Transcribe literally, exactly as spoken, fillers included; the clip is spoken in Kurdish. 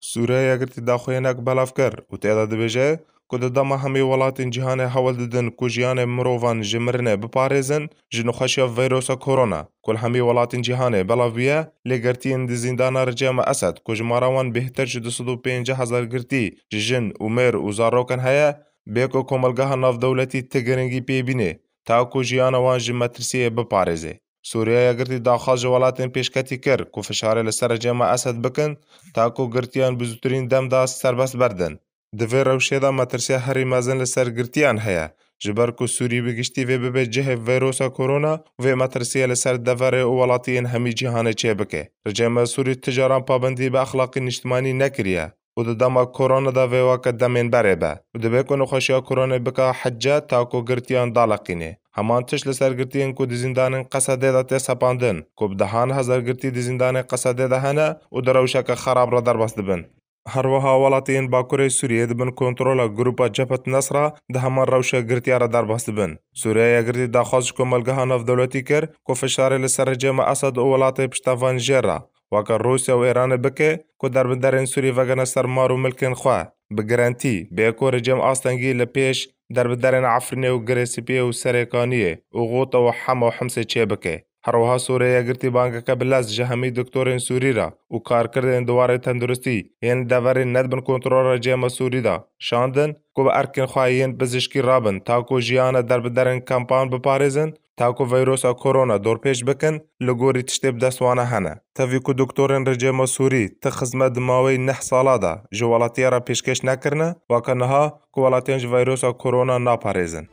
Sûriya Yekgirtî daxuyanek belav kir û tê de dibêje ku di dema hemî welatên cîhanê hewl didin ku jiyanê mirovan ji mirinê biparêzin, ji nexweşiya veyrosa korona, ku li hemî welatên cîhanê belav bûye, lê girtiyên di zîndana rejîma Esed, ku jimara wan bêhtir ji du sed û pêncî hezar girtî ji jin û mêr û zarokan heye, bê ku komelgeha navdewletî ti giringî pê bîne, ta ku jiyana wan ji metirsiyê biparêze. Sûriya Yekgirtî daxwaz ji welatên pêşketî kir ku fişarê li ser rejîma Esed bikin, ta ku girtiyan bi zûtirîn dem de serbest berdin. Di vê rewşê de metirsiya herî mezin li ser girtiyan heye, ji ber ku Sûrî bi giştî vê bibe cihê veyrosa korona û vê metirsiyê li ser deverê û welatiyên hemî cîhanê çêbike. Rejîma Sûrî ti caran pabendî bi exlaqî niştimanî nekiriye û di dema korona de vê weke demên berê be û dibe ku nexweşiya koronê bike hece ta ku girtiyan daleqîne. Heman tişt li ser girtiyên ku di zîndanên Qesedê de tê sepandin, ku bi dehan hezar girtî di zîndanên Qesedê de hene û di rewşeke xerab re derbas dibin. Her wiha welatiyên Bakurê Sûriyê di bin kontrola Grupa Cebhet Nesra di heman rewşa girtiya re derbas dibin. Sûriya Yekgirtî daxwaz ji komelgeha navdewletî kir ku fişarê li ser rejîma Esed û welatê piştevan jê re, weke Rûsya û Îranê bike ku derbederên Sûrî vegerne ser mar û milkên xwe, bi girentî, bê ku rejîm astengî li pêş derbederên Efrînê û Girê Spiyê û Serêkaniyê û Xûta û Hema û Himsê çêbike. Her wiha Sûriya Yekgirtî bangeke bi lez ji hemî doktorên Sûrî re û karkerdên di warê tenduristî yên deverê ne di bin kontrola rejîma Sûrî de şandin ku bi erkên xwe yên pizişkî rabin, ta ku jiyana derbederên kampan biparêzin, ta ku veyrosa korona dorpêç bikin, li gorî tiştê bi dest wan hene. Tevî ku doktorên rejîma Sûrî ti xizmet di maweyî neh sala de ji welatiya re pêşkêş nekirine, weke niha ku welatiyan ji veyrosa korona naparêzin.